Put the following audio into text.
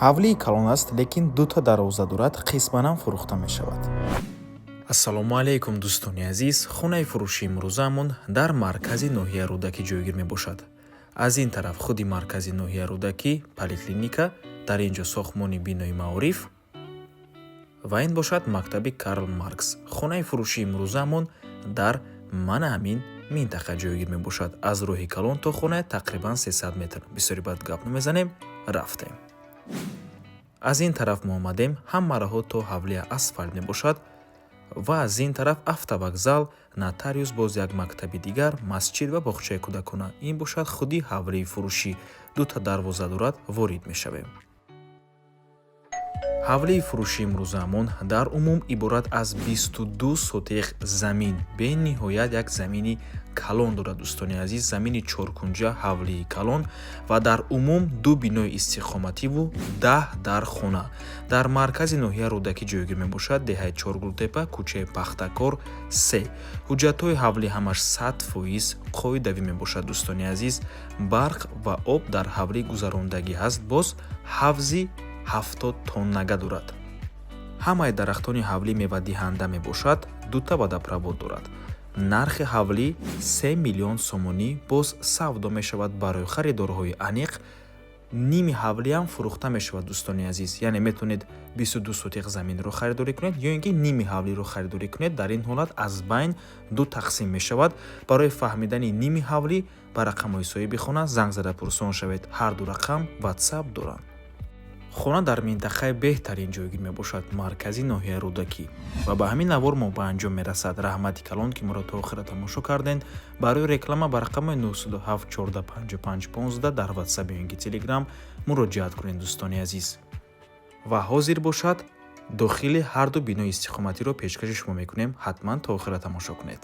Ҳавлии калон аст, лекин дута дарвоза дорад, қисманам фурӯхта мешавад. Ассалому алайкум, дӯстони азиз! Хонаи фурӯши имрӯзаамон дар маркази ноҳияи Рӯдакӣ ҷойгир мебошад. Аз ин тараф худи маркази ноҳияи Рӯдакӣ, поликлиника, дар ин ҷо сохтмони бинои маориф ва ин бошад мактаби Карл Маркс. Хонаи фурӯши имрӯзаамон дар мана ҳамин минтақа ҷойгир мебошад. Аз роҳи калон то хона тақрибан 300 метр. Бисёри бад гап намезанем, рафтем. Аз ин тараф мо омадем, ҳама роҳҳо то ҳавлия асфалт мебошад ва аз ин тараф автовокзал, нотариус, боз як мактаби дигар, масҷид ва боғчаи кӯдакона. Ин бошад худи ҳавлии фурӯшӣ, дута дарвоза дорад, ворид мешавем. Ҳавлии фурӯши имрӯзаамон дар умум иборат аз 22 сотих замин. Бениҳоят як замини калон дорад, дӯстони азиз, замини чоркунҷа, ҳавлии калон ва дар умум ду бинои истиқомативу 10 дар хона. Дар маркази ноҳия Рӯдакӣ ҷойгир мебошад, деҳаи Чоргултепа, кӯчаи Пахтакор, 3. Ҳуҷҷатҳои ҳавлӣ ҳамаш 100% қоидавӣ мебошад, дӯстони азиз. Барқ ва об дар ҳавлӣ гузарондагӣ ҳаст, боз ҳавзи 70 тоннага дорад. Ҳамаи дарахтони ҳавлӣ мевадиҳанда мебошад, дута водопровод дорад. Нархи ҳавлӣ 3 миллион сомонӣ, боз савдо мешавад. Барои харидорҳои аниқ ними ҳавлиам фурӯхта мешавад, дӯстони азиз. Яъне метавонед 22 сотих заминро харидорӣ кунед ё ин ки ними ҳавлиро харидорӣ кунед. Дар ин ҳолат аз байн ду тақсим мешавад. Барои фаҳмидани ними ҳавлӣ ба рақамҳои соҳиби хона занг зада пурсон шавед. Ҳарду рақам Ватсап доранд. Хона дар минтақаи беҳтарин ҷойгир мебошад, маркази ноҳияи Рӯдакӣ. Ва ба ҳамин навор мо ба анҷом мерасад. Раҳмати калон, ки моро то охира тамошо кардед. Барои реклама ба рақамҳои 907 14 55 15 дар Ватсап ё ин ки Телеграм муроҷиат кунед, дӯстони азиз. Ва ҳозир бошад, дохили ҳарду бинои истиқоматиро пешкаши шумо мекунем. Ҳатман то охира тамошо кунед.